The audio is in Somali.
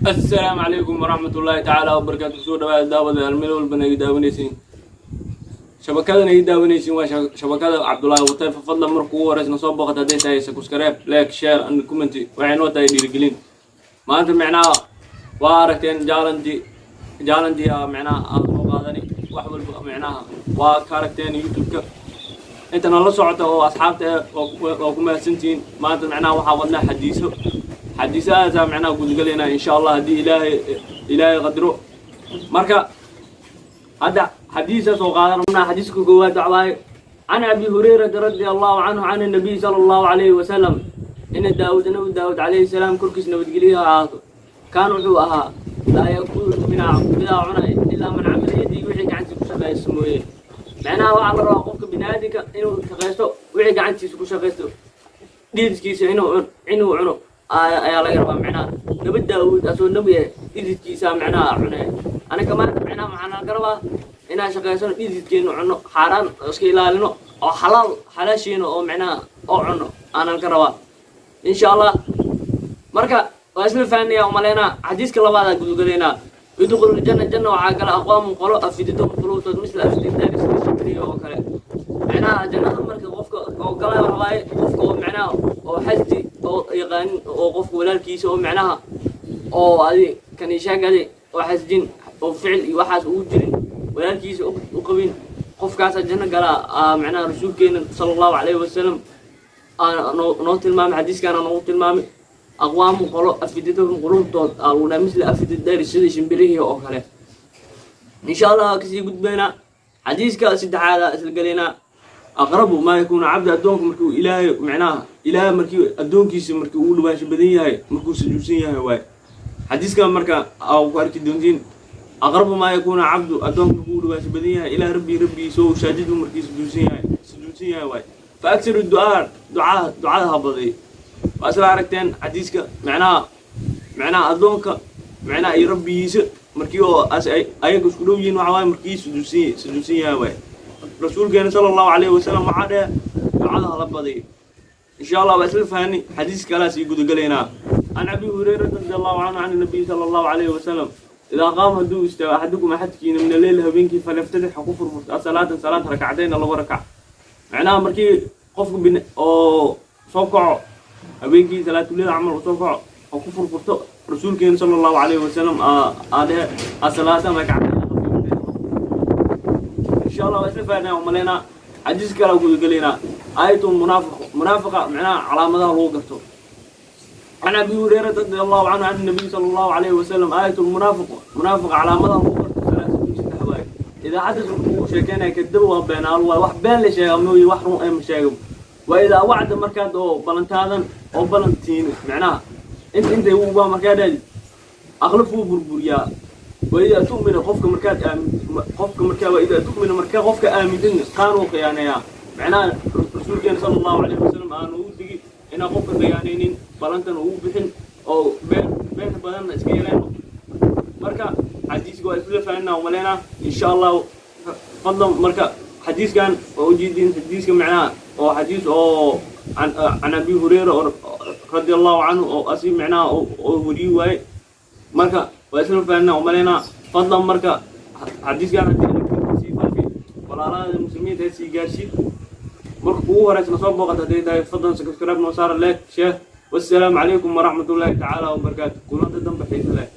Assalaamu calaykum waraxmat ullaahi tacaala wabarakaatu. Kusoo dhawaada, daawadayaal, meel walbana iga daawanaysiin. Shabakadan iga daawanaysiin waa shabakada Cabdullaahi Watayfa. Fadlan, marka ugu horeysna soo booqata hadday tahay, subscribe, like, share and comment. Waxay noo tahay dhiirigelin. Maanta micnaha waa aragteen challenge, challenge micnaha aan soo qaadani. Wax walba micnaha waa ka aragteen YouTube-ka. Inta nala socota oo asxaabta eh waa ku mahadsantihiin. Maanta micnaha waxaa wadnaa xadiiso, xadiisahaasaa micnaha gudgalaynaa, insha Allah, haddii Ilaahay qadro. Marka hadda xadiisa soo qaadan rabnaa. Xadiiska koowaad waxa waaye: can Abi Hurayrata radia Allahu canhu, can nabiy sala Allahu calayhi wasalam, ina Daawuud, Nabi Daawud calayhi salaam, korkiis nabadgelyo ha ahaato, kaan wuxuu ahaa laa yakulu midaa cunay ilaa man camila yadii, wixii gacantiisa ku shaqaysto mooye. Macnaha waxaa la rabaa qofka biniaadinka inuu shaqaysto, wixii gacantiisa ku shaqaysto, dhididkiisa inuu cuno ayaa laga rabaa. Macnaha Nabi Daawuud asoo nabi eh dhididkiisa macnaha cunay. Anaga maanta macnaha maxaa laga rabaa? Inaan shaqaysano, dhididkeenu cunno, xaaraan iska ilaalino oo xalaal xalaashiina oo macnaha oo cunno aanan ka rabaa, insha Allah. Marka waa isla fahanaya umaleynaa. Xadiiska labaadaa gudugalaynaa. Yudkhulu ljanna, janna waxaa gala aqwaamun, qolo, afidatahum, quluubtood, misla afidataari, sida shimbirihi oo kale. Macnaha jannada marka qofka oo gala waxa waaye qofka oo macnaha oo xasdi oo yaqaanin, oo qofka walaalkiisa oo macnaha oo adi kaniishaagadi oo xasdin oo ficil iyo waxaas ugu jirin, walaalkiisa u qabin, qofkaasaa janno galaa. Macnaha rasuulkeena sala Allahu calayhi wasalam noo tilmaamay, xadiiskaana noogu tilmaamay. Aqwaamu, qolo, afidatahum, qulubtood aa lagu dhaha, misla afidadari, sida shimbirihii oo kale. Insha Allah waa kasii gudbaynaa. Xadiiska saddexaada isla gelaynaa. Aqrabu maa yakuunu cabdi, addoonka markuu Ilaahay, macnaha Ilaahay markii addoonkiisa markii uu dhawaansho badan yahay, markuu sujuudsan yahay waaye. Xadiiskan marka aa ku arki doontiin. Aqrabu maa yakuunu cabdu, addoonka markuu u dhawaansho badan yahay ilaa rabbii, rabbigiisa, oo saajidu, markii sujuudsan yahay waaye. Fa aksaru du'aa, ducaa, ducada ha baday. Waa isla aragteen xadiiska. Macnaha addoonka macnaha iyo rabbigiisa markii oo as ay ayaga isku dhow yihiin waxa waaye markii sujuudsan yahay waaye. Rasuulkeena sala Allahu calayhi wasalam waxaa dhehe ducada hala badiyo. Insha Allah waa isla fahani. Xadiis kalaa sii gudagalaynaa. Can Abi Hurayrata radi Allahu canhu, can nabiy sala Allahu calayhi wasalam: idaa qaama, hadduu istaago, axadukum, axadkiina, min alleyl, habeenkii, falyaftatix, ha ku furfurto, asalaatan, salaad, rakcatayna, laba rakac. Macnaha markii qofka bin oo soo kaco habeenkii, salaatuleyl camal uu soo kaco, ha ku furfurto. Rasuulkeena sala Allahu calayhi wasalam aa dhehe asalaatan rakcatayna khafiifatayna. Insha Allah waa isla fahnaa umaleynaa. Xadiis kala gudagalaynaa. Aayatu munaafiq, munaafiqa macnaha calaamadaha lagu garto. Can Abi Hurayrata radi Allahu canhu, can nabiy sala Allahu calayhi wasalam: aayatu lmunaafiq, munaafiqa calaamadaha lagu garto, salaasatun, saddex waaye. Idaa xadas, markuu sheekeynaya, kadaba, waa beenaalo waay, wax been la sheega mooye, wax run ee ma sheego. Wa idaa wacda, markaad oo balantaadan oo balantiin, macnaha inta intay ubaa markaa dhaadi, akhlafuu, burburiyaa. Waidaa tumina, qofka markaad aamin qofka markaa, waidaa tumina, markaa qofka aamintidna, qaanuu, khiyaaneeyaa. Macnaha rasuulkeena sala Allahu calayhi wasalam aanu ugu digi inaan qofka khiyaanaynin, balantan ugu bixin oo been beenta badanna iska yareyno. Marka xadiiska waa isla fahanaa umaleynaa, insha Allahu. Fadlan, marka xadiiskan waa ujeedin. Xadiiska macnaha oo xadiis oo can Abi Hurayra oo radi Allahu canhu oo asi macnaha oo weriyi waaye. Marka waa isla fahanaa umaleynaa. Fadlan, marka xadiiskan haddii sii faafi, walaalahada muslimiinta sii gaarsiin. Marka kugu horeysna soo booqata hadday tahay, fadlan subscribe noo saara, like, share. Wassalaamu calaykum waraxmat ullaahi tacaala wabarakaatu. Kulanta dambe xiise leh.